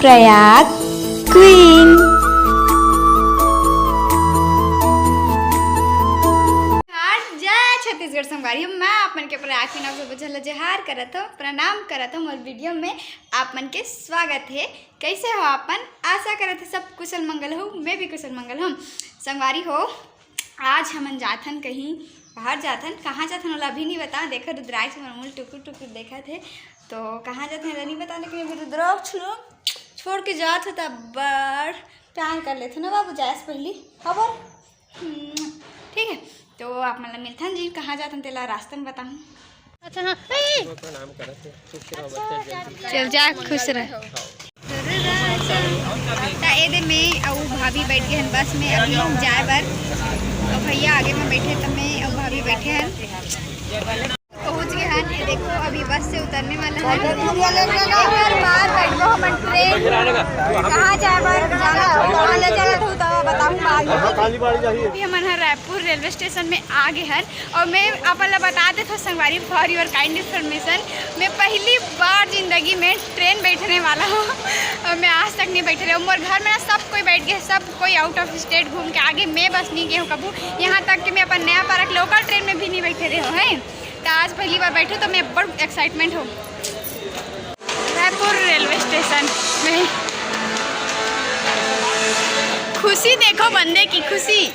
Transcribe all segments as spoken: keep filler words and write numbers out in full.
Prayag queen. हाय, जय छत्तीसगढ़ संगवारी हो। मैं आप मन के प्रयाग क्वीन, आप सब झन ल जोहार करत हो, प्रणाम करत हो। मोर वीडियो में आप मन के स्वागत है। कैसे हो आप मन? आशा करत है सब कुशल मंगल हो, मैं भी कुशल मंगल हूँ। संगवारी हो, आज हमन जाथन कहीं बाहर जाथन। कहाँ जाथन ओला अभी नहीं बता। देखो रुद्राक्ष मोर मुल टुकुर टुकुर देखत है, तो कहाँ जाथन एला नहीं बता, लेकिन अभी रुद्राक्ष लो छोड़ के जात हो त बड़ प्यार कर लेथे ना बाबू, जाए से पहली। हाँ बोल। हम्म, ठीक है, तो आप मन ला मिलथन जी, कहाँ जाथन तेला रास्ता में बताहूँ। अच्छा हाँ, ए! प्रणाम करत हे, खुश रहो बच्चा, जल्दी। चल जा, खुश रह। त ए दे में अउ भाभी बैठ गए हन बस में अभी जाए बर। अउ भैया आगे में बैठे, त मैं अउ भाभी बैठे हन। पहुंच गए हन, ये देखो अभी बस से उतरने वाला है। एक बार बैठबो हमन ट्रेन, कहाँ जाए बर जाना, कहाँ ले जाना तो, तो बताऊँ बाद में। अभी हमन ह रायपुर रेलवे स्टेशन में आ गए हन। और मैं आप मन ला बता देथव संगवारी, for your kind information, मैं पहली बार जिंदगी में ट्रेन बैठने वाला हूँ। और मैं आज तक नहीं बैठे रहे। मोर घर में ना सब कोई बैठ गए, सब कोई out of state घूम के आ गए, मैं बस नहीं गए हूँ कभू। यहाँ तक कि मैं अपन नया पारा के लोकल ट्रेन में भी नहीं बैठे रहे हूँ, हैं। तो आज पहली बार बैठे तो मैं बड़ एक्साइटमेंट हूँ। रायपुर रेलवे स्टेशन में खुशी देखो बंदे की खुशी।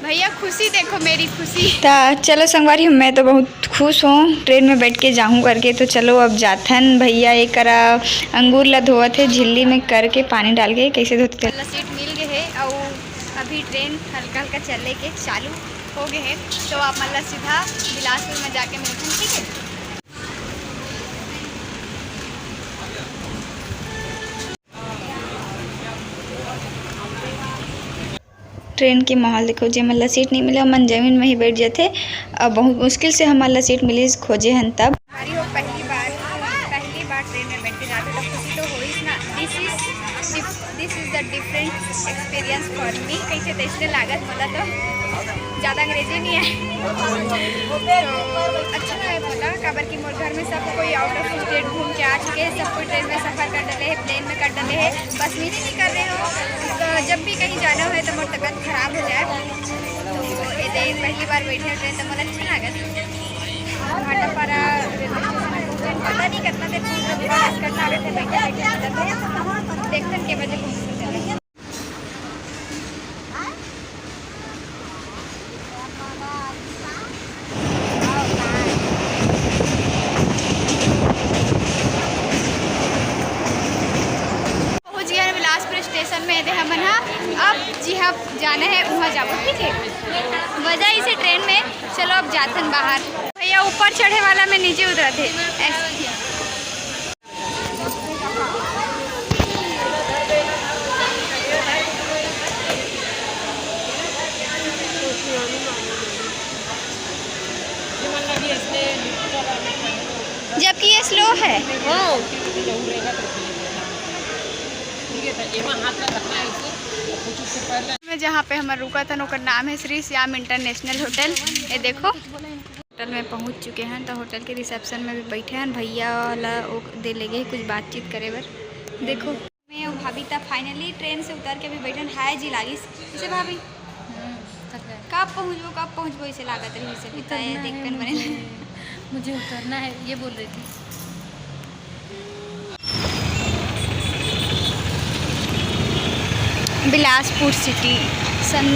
भैया खुशी देखो मेरी खुशी। त चलो संगवारी, मैं तो बहुत खुश हूँ ट्रेन में बैठ के जाहूँ करके। तो चलो अब जाथन। भैया एक करा अंगूर ला धोवत हे झिल्ली में करके पानी डाल के, कैसे धोते थे। सीट मिल गए है और अभी ट्रेन हल्का हल्का चले के चालू हो गए है, तो आप मन ला सीधा बिलासपुर में जाके मिलथन, ठीक है। ट्रेन के माहौल देखो, जे मन ला सीट नहीं मिले, ओमन जमीन में ही बैठ जाथे। अब बहुत मुश्किल से हमन ला सीट मिलिस, खोजे हन तब। अरे, वो पहली बार, पहली बार ट्रेन में बैठ के जाते तो खुशी तो होइस ना। This is, this is the different experience for me। कैसे तो इसलिए लागत बोला तो ज़्यादा अंग्रेजी नहीं है। तो अच्छा है बोला, काबर कि मोर घर में सब कोई out of state घूम के आ चुके हैं, सब कोई ट्रेन में सफ़र कर डले है, प्लेन में कर डले है, बस में नहीं कर रहे हो। तो जब भी कहीं जाना हो तो मोर तबीयत खराब हो जाए, तो ये दे पहली बार बैठे ट्रेन तो मोला अच्छा लागत। भाटापारा रेलवे स्टेशन पहुँचन, पता नहीं कितना देर पहुँचन, बस करना आगे से बैठे बैठे चलते हैं। देखते हैं के बजे पहुँचते हैं। पहुँच गए हैं बिलासपुर स्टेशन में। दे हमन हा अब जिहाँ जाना है वहाँ जाबो, ठीक है। मजा इसे ट्रेन में। चलो अब जाथन बाहर। भैया ऊपर चढ़े वाला में नीचे उतरत है ऐसे। जबकि ये स्लो है। हाँ। मैं जहाँ पे हमर रुका था, ओकर नाम है श्री श्याम इंटरनेशनल होटल। ये देखो, होटल में पहुँच चुके हैं। तो होटल के रिसेप्शन में भी बैठे हैं, भैया वाला वो दे ले गए कुछ बातचीत करे बर। देखो, मैं और भाभी ता फाइनली ट्रेन से उतर के भी बैठन। हाय जी लागिस। इसे भाभी, हम्म, थक गए। कब पहुँचबो, कब पहुँचबो, इसे लागत रही, इसे पिता उतरना है देखन बने। मुझे, मुझे उतरना है, ये बोल रही थी। बिलासपुर सिटी सन।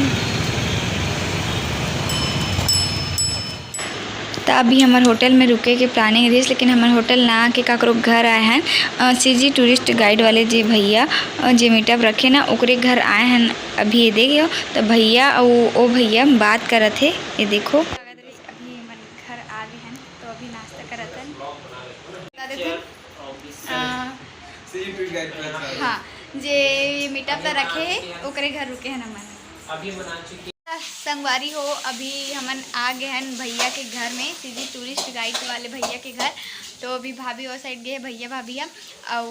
त अभी हमर होटल में रुके के प्लानिंग रहिस, लेकिन हमर होटल ना आके काकरो घर आए हन। अ, सीजी टूरिस्ट गाइड वाले जे भैया, अ, जे मीटअप रखे ना, ओकरे घर आए हन। अभी ये देख लो, त भैया अउ ओ भैया बात करत हे। ये देखो, अभी हमन घर आ गए हन, तो अभी नाश्ता करत हन। बता देते हैं। अ, हाँ, जे मीटअप ला रखे हे, ओकरे घर रुके हन हमन। संगवारी हो, अभी हमन आ गए हन भैया के घर में, सीधी टूरिस्ट गाइड वाले भैया के घर। तो अभी भाभी वो साइड गए, भैया भाभी ह, अउ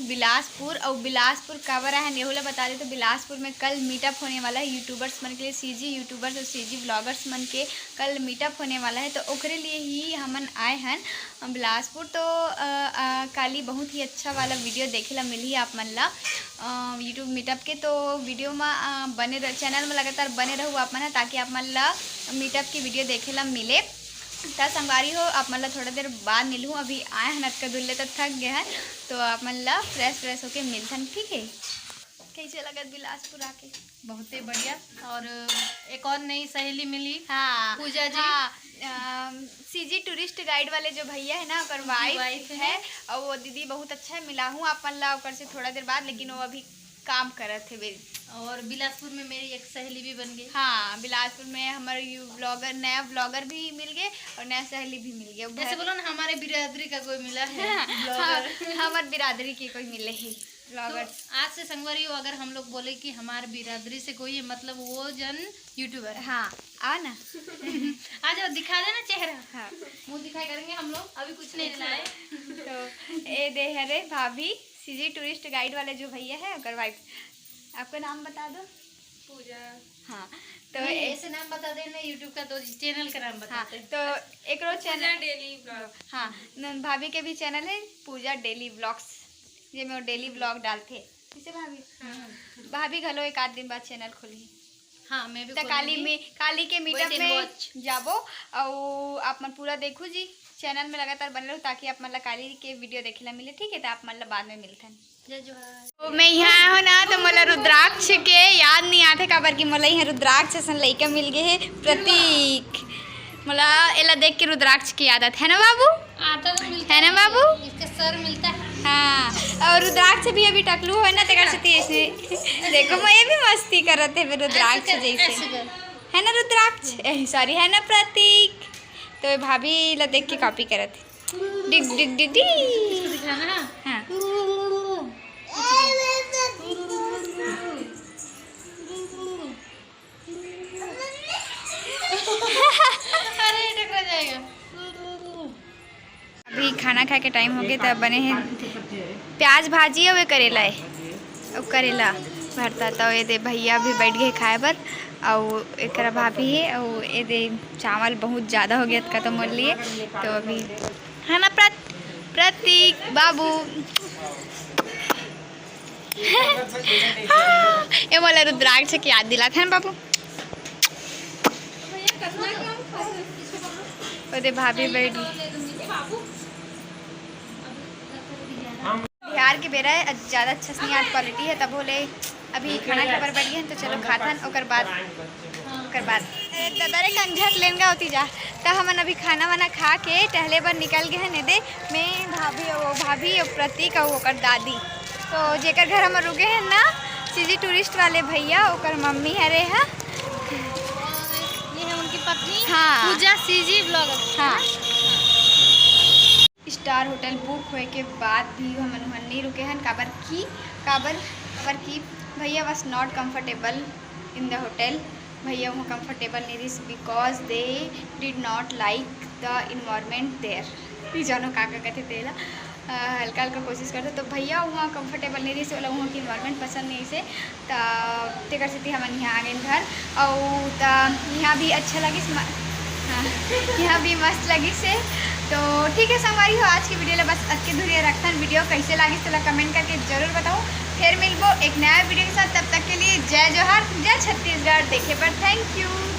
बिलासपुर, और बिलासपुर काबर आए हन, एहू ला बता दे, तो बिलासपुर में कल मीटअप होने वाला है यूट्यूबर्स मन के लिए, सीजी यूट्यूबर्स और सीजी व्लॉगर्स मन के कल मीटअप होने वाला है, तो ओकरे लिए ही हमन आए हन बिलासपुर। तो अ, अ, काली बहुत ही अच्छा वाला वीडियो देखे ला मिलही आप मन ला, अ, यूट्यूब मीटअप के। तो वीडियो में, अ, बने रह, चैनल में लगातार बने रहू आप मन ह, ताकि आप मन ला मीटअप की वीडियो देखे ला मिले। त संगवारी हो, आप मन ला थोड़ा देर बाद मिलहूँ, अभी आए हन अतका दूर ले, त थक गए हन, तो आप मन ला फ्रेश फ्रेश होके मिलथन, ठीक है? कैसे लगत बिलासपुर आके? बहुते बढ़िया। और एक और नई सहेली मिली, हाँ, पूजा जी। हाँ, सीजी टूरिस्ट गाइड वाले जो भैया है ना, ओकर उनकी वाइफ वाइफ है, है। और वो दीदी बहुत अच्छा है, मिलाहूँ आप मन ला ओकर से थोड़ा देर बाद, लेकिन वो अभी काम करत है बेरी। और बिलासपुर में मेरी एक सहेली भी बन गई। हाँ, बिलासपुर में हमारे यू व्लॉगर, नया व्लॉगर भी मिल गए और नया सहेली भी मिल गया। ऐसे बोलो ना, हमारे बिरादरी का कोई मिला है हाँ, व्लॉगर। हमार बिरादरी के कोई मिले है व्लॉगर। तो आज से संगवारी हो, अगर हम लोग बोले कि हमारे बिरादरी से कोई है, मतलब वो जन यूट्यूबर है। हाँ, आओ ना। आ जाओ, दिखा देना चेहरा। हाँ। मुंह दिखाई करेंगे हम लोग, अभी कुछ नहीं लाए। तो ए दे हरे भाभी, सीजी टूरिस्ट गाइड वाले जो भैया है, ओकर वाइफ। आपका नाम बता दो। पूजा। हाँ, तो नहीं, ए- ऐसे नाम बता देना, यूट्यूब का तो चैनल का नाम बता हाँ, दे। तो एकरो पूजा चैनल डेली व्लॉग। हाँ, न- भाभी के भी चैनल है पूजा डेली व्लॉग्स, जेमे वो डेली व्लॉग डालथे। किसे भाभी? हाँ। भाभी घलो एक आध दिन बाद चैनल खोलही। हाँ, मैं भी त काली खोलूंगी। में, काली के मीटअप Wait and में watch। जाबो, अउ आप मन पूरा देखू जी, चैनल में लगातार बने रहू, ताकि आप मन ला काली के वीडियो देखे ला मिले, ठीक है? त आप मन ला बाद में मिलथन। जय जोहार। तो मैं यहाँ आए हो ना, तो मोला रुद्राक्ष के याद नहीं आते, काबर कि मोला यहाँ रुद्राक्ष असन लइका मिल गए है, प्रतीक। मोला एला देख के रुद्राक्ष की याद आते है ना बाबू? आता तो मिलता है ना है, बाबू? इसका सर मिलता है। हाँ, और रुद्राक्ष भी अभी टकलू है ना, तेकर सेती ऐसे देखो, मैं ये भी मस्ती करत है रुद्राक्ष ऐसे कर, जैसे। ऐसे कर। है ना रुद्राक्ष? ए, सॉरी, है ना प्रतीक? तो ये भाभी ला देख के कॉपी करत है। डिग, डिग, डिग, डिग। इसको दिखाना है। हाँ। अरे, टकरा जाएगा। अभी खाना खाए के टाइम हो गए, त बने हैं प्याज भाजी अउ ये करेला है, अउ करेला भरता। तो ये दे भैया भी बैठ गए खाए बर, अउ एकरा भाभी है, अउ ये दे चावल बहुत ज़्यादा हो गया, का तो मोर लिए। तो अभी है ना प्रत-, प्रतीक बाबू। हाँ, ये मोला रुद्राक्ष की याद दिलात है ना बाबू। ओदे भाभी बैठी। बिहार के बेरा है, ज़्यादा अच्छा से नहीं आज क्वालिटी है, तब बोले अभी खाना खाए बर बैठ गए हैं, तो चलो खाथन, ओकर बाद, ओकर बाद। ए, दादा रे, कंघा के लेन गा होती जा। त हमन अभी खाना वाना खा के टहले बर निकल गए हैं। एदे मैं, भाभी, वो भाभी, वो प्रतीक अउ ओकर दादी। तो जेकर घर हमन रुके हैं ना, सीजी टूरिस्ट वाले भैया, ओकर मम्मी हरे हा। ये है उनकी पत्नी, हाँ। पूजा सीजी व्लॉगर। हाँ। स्टार होटल बुक होए के बाद भी हमन उहाँ नहीं रुके हन, काबर कि, काबर, काबर कि भैया was not comfortable in the hotel। भैया उहाँ comfortable नहीं रहिस because they did not like the environment there। नहीं जानो का का कथे तेला, अ, हल्का हल्का कोशिश करते। तो भैया उहाँ comfortable नहीं रहिस, ओला उहाँ की environment पसंद नहीं से, त तेकर सेती हमन यहाँ आ गए घर। अउ त यहाँ भी अच्छा लगिस, म-, हाँ, यहाँ भी मस्त लगिस है। तो ठीक है संगवारी हो, आज की वीडियो ला बस अतके धुरिया रखथन। वीडियो कैसे लागिस तेला कमेंट करके जरूर बताओ। फिर मिलबो एक नया वीडियो के साथ, तब तक के लिए जय जोहार, जय छत्तीसगढ़। देखे पर thank you।